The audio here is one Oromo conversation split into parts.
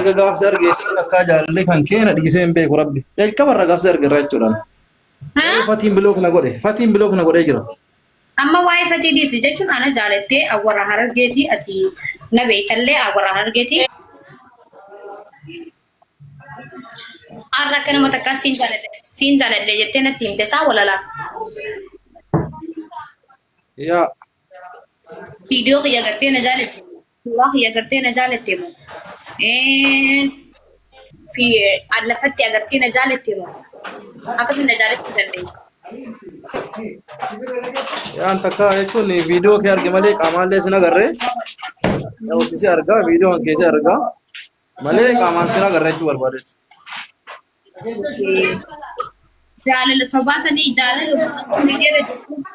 Erga gaafsi argee takkaa jaalallee kan keena dhiisee hin beeku rabbi. Jalqaba irraa gaafsi arge irraa jechuudhaan. Haa? Fatiin bilook na godhe. Fatiin bilook na godhee jira. Amma waa'ee fatii dhiisi jechuun ana jaalattee awwara harargeeti ati na beektallee awwara harargeeti. Har'a akka nama takkaa siin jaaladhe siin jaaladhe jettee natti himte isaa walalaa. Yaa Viidiyoo kiyya gartee na jaalatte. Suuraa kiyya agartee na jaalatte moo? Fi lafatti agartee na jaalatte moo? Akkamiin na jaalachuu dandeessa? Yaan takka jechuun viidiyoo kee arge malee qaamaallee sin agarre. Yaa si argaa viidiyoo kan kee si argaa malee qaamaan sin agarre jechuu barbaadetti. Jaalala sobaa sanii jaalala miidiyaa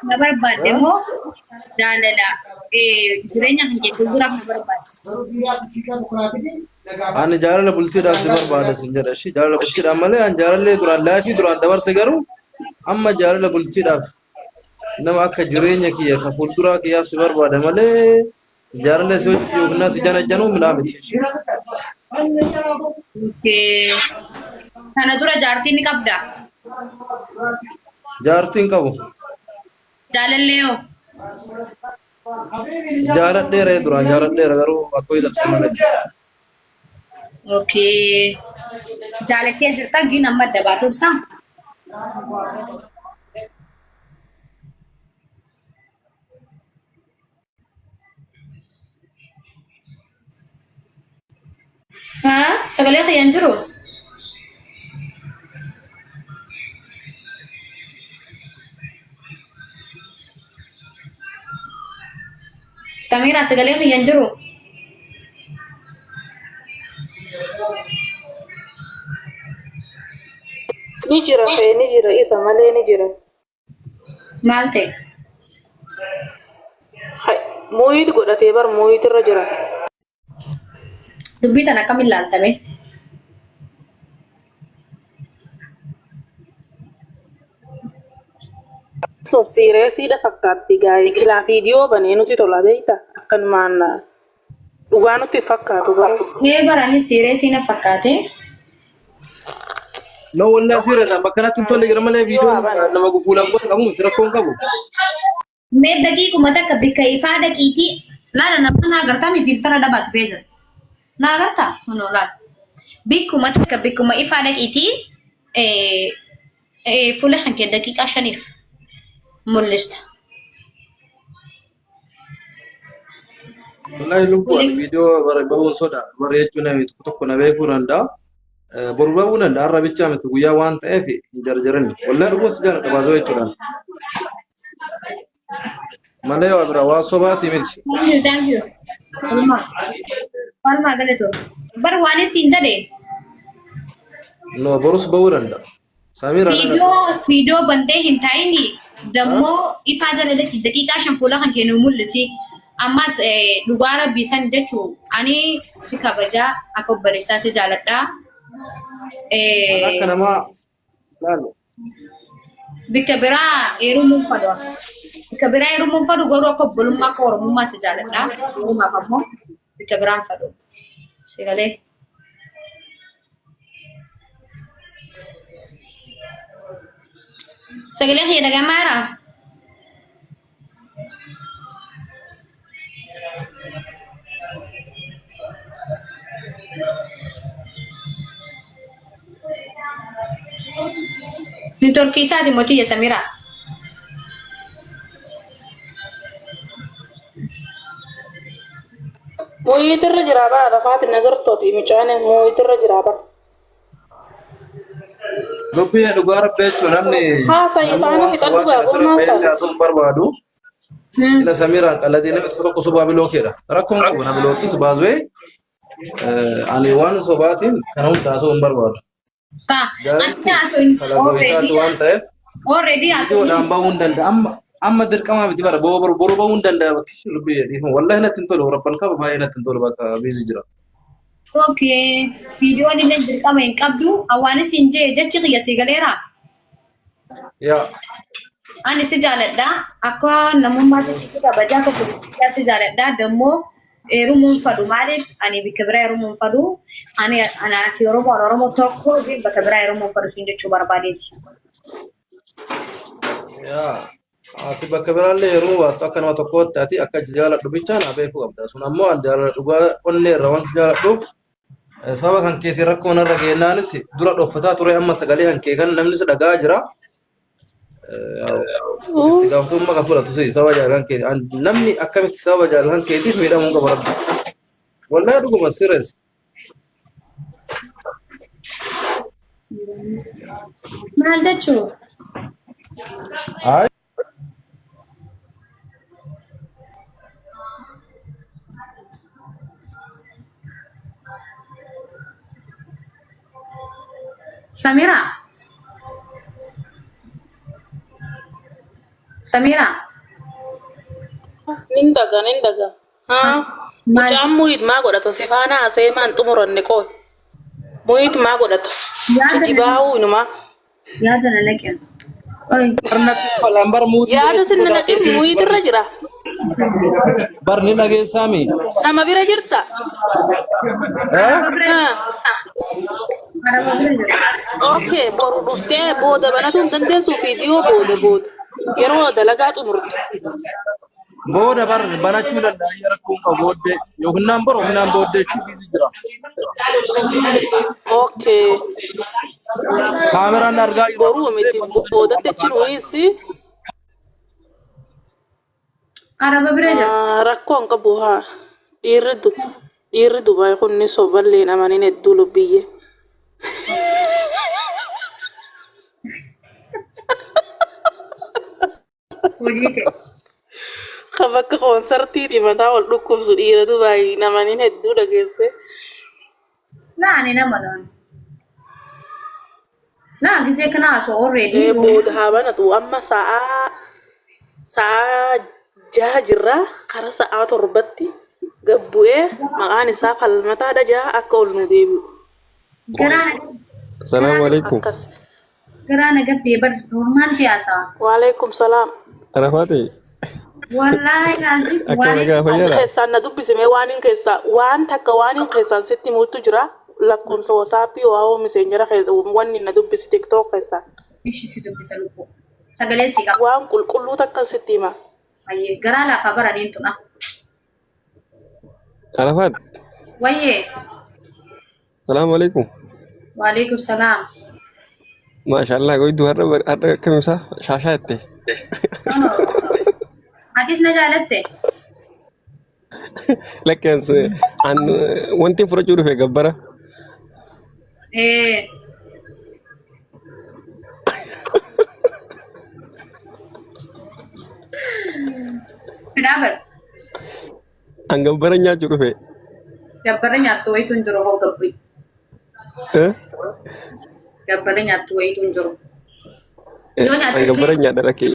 na barbaadde moo jaalala jireenya kan kee fuulduraaf na barbaadde? Ani jaalala bultiidhaaf si barbaada sin jedha ishii jaalala bultiidhaaf malee ani jaalallee duraan laafii duraan dabarse garuu amma jaalala bultiidhaaf nama akka jireenya kiyya ka fuulduraa kiyyaaf si barbaada malee Jaalallee si hojii yookiin si janajjanuu minaa miti. Okay. Kana dura jaartii ni qabdaa? Jaartii hin qabu. Jaalallee hoo? Jaaladheera duraan jaaladheera garuu akka hojii dhabsee malee. Okay. Jaalattee jirta giin amma adda baatuuf saa? Haa? Sagalee kiyya hin jiru? Samiraa sagalee kiyya hin jiru? Ni jira fee ni jira isa malee ni jira. Maal ta'e? Mooyit godhatee bar mooyit irra jira. Dubbii tana akkamiin laaltame? To siireesiidha fakkaatti gaa'e silaa viidiyoo banee nuti tola beekta akkanumaan dhugaa nutti hin fakkaatu garuu. Mee barani siireesii na fakkaate. No wallahi serious bakka natti hin tolle jira malee Viidiyoo haa viidiyoon banu. nama gufuulaan godhe qabu miti rakkoon qabu. Mee daqiiquma takka bikka ifaa dhaqiitii laala nama naa agartaa mi fiiltara dhabaas bee jira. Naa agartaa kunoo laala. Bikkuma takka bikkuma ifaa dhaqiitii fuula kan kee daqiiqaa shaniif mul'ista. Wallahi lubbuu ani viidiyoo bara bahuun soda bara jechuun namni tokko tokko na beekuu danda'a. Boru bahuu danda'a har'a bichaa miti guyyaa waan ta'eef hin jarjarani. Wallahi dhuguma si jaalladha baasoo jechuudhaan. Malee waa bira waa sobaati miti. Thank you, thank you. Walumaa walumaa galatoo. Bar waan isin jedhe No borus bahuu danda'a. Samiira nana Viidiyoo viidiyoo bantee hin taa'ini dammoo ifaa jala dhaqi daqiiqaa shan fuula kan kennu mul'isi. Ammas dhugaa rabbii san jechuun ani si kabajaa akka obboleessaa si jaaladhaa. An akka namaa laalu. Bikka biraa heerumuun fadhu. Bikka biraa heerumuun fadhu garuu akka obbolummaa akka oromummaa si jaaladhaa. Heerumaaf ammoo bikka biraan fadhu. Si galee. Sagalee kiyya dhagahamaa jiraa? Nitorkii isaati moo tiyya Samiraa? Mooyiitirra jiraa bara rafaati nagartooti mucaan mooyiitirra jiraa bara. Dubbii dhugaa rabbi jechuun namni Haasa'i namni faana waan fixadhu sobaa gaa kana sirra boonaa bahee taate. haasa'uu hin barbaadu. Ila Samiiraan qalladee namni tokko tokko sobaa bilookeedha. Rakkoon qabu na biloottis baasu'ee ani waan sobaatiin kana hunda haasa'uu hin barbaadu. Sa, ati Jaalalli haasa'in kalaqootaatu already waan ta'eef already haasa'in viidiyoodhaan bahuu hin danda'a. Amma amma dirqamaa miti bara boru boru boru bahuu hin danda'a bakki ishee lubbii dhiifama. Wallahi natti hin tolu rabbal kaba baay'ee natti hin tolu bakka biizi jira. Okay. Viidiyoon illee dirqama hin qabdu. Awwaanis hin jee jechi kiyya sii galeera. Yaa Ani si jaaladha. Akka namummaatti si kabajaa akka poolisiitti si jaaladha. Dammoo Heerumuun fadhu maaliif ani bakka biraa heerumuun fadhu ani ana ati Oromoo ani Oromoo tokko bakka biraa heerumuun fadhu siin jechuu barbaadeeti. Yaa ati bakka biraallee heerumuu baattu akka nama tokkootti ati akka si jaaladhu bichaa naa beekuu qabda. Sun ammoo an jaalala dhugaa onnee irra waan si jaaladhuuf sababa kan keetiin rakkoo narra geennaanis dura dhoffataa ture amma sagalee kan kee kan namni si dhagaa jira. Itti gaafatamummaa kan fudhatu si sababa jaalalan keeti. Namni akkamitti sababa jaalalan keetiif miidhamuu qaba rabbi. Wallahi dhuguma serious. Maal jechuu? Ay Samira. Samira. Nin daga nin daga. Haa. Maal? Mucaan muhiit maa godhata si faana haasa'ee maan xumuranne qooy. Muhiit maa godhata. Yaada Kijibaa'uu inumaa. Yaada na naqe. Oy. Barnatti falan bar muutii Yaada godhachuu sin na naqin sodaatee muhiit irra jira. bar ni dhageessaami. Nama bira jirta. Eh? Araba bira Haa. Araba bira jira. Okay, boru dhuftee booda banatu hin dandeessu viidiyoo booda booda. Yeroo dalagaa xumurte. Booda bar banachuu danda'a rakkoon qabu booddee yookiin boru yookiin booddee ishii biizii jira. Okay. Kaameraan argaa jira. Boruu miti boodatti achi nuyiisi Araba bira jira. rakkoo hin qabu haa. Dhiirri du dhiirri Dubaay kun ni soballeen amanin hedduu lubbiyyee. Hojii kee. Kan bakka koonsartiiti mataa wal dhukkubsu dhiira Dubaay namaniin hedduu dhageesse. Laa ani nama noon. Laa gisee kana osoo already. Ee booda haa banatu amma sa'aa sa'aa 6 jirra kara sa'aa 7tti gad bu'ee maqaan isaa falmataa dhajaa akka ol nu deebi'u. Garaa Salaamu alaikum. Akkas. Garaa na gaddee bar normaal siyaasaa. Waalaikum salaam. Arafaate Wallaahi laazim akkam waan nagaa Ati fayyaadha? keessaan na dubbisimee waan hin keessaa waan takka waan hin keessaan sitti himuutu jira lakkoomsa wasaappii waa'oo miseenjara wanni na dubbisi tiktook keessaan. Ishi si dubbisa lubbuu. Sagalee si qaba. Waan qulqulluu takkan sitti hima. Wayyee garaa laafaa baraniin tuna. Arafaat Wayyee. salaamu alaikum. Waalaikum salaam. Maashaallah goyduu har'a har'a akkam ibsaa shaashaa jette. Atis na jaalatte? Lakki an wanti fudhachuu dhufe gabbara. Ee. Fidaa bar. An gabbara nyaachuu dhufe. Gabbara nyaattu wayitu hin jiru hoo gabbii. Eh? Gabbara nyaattu wayitu hin jiru. Yoo An nyaatte gabbara nyaadha lakkee.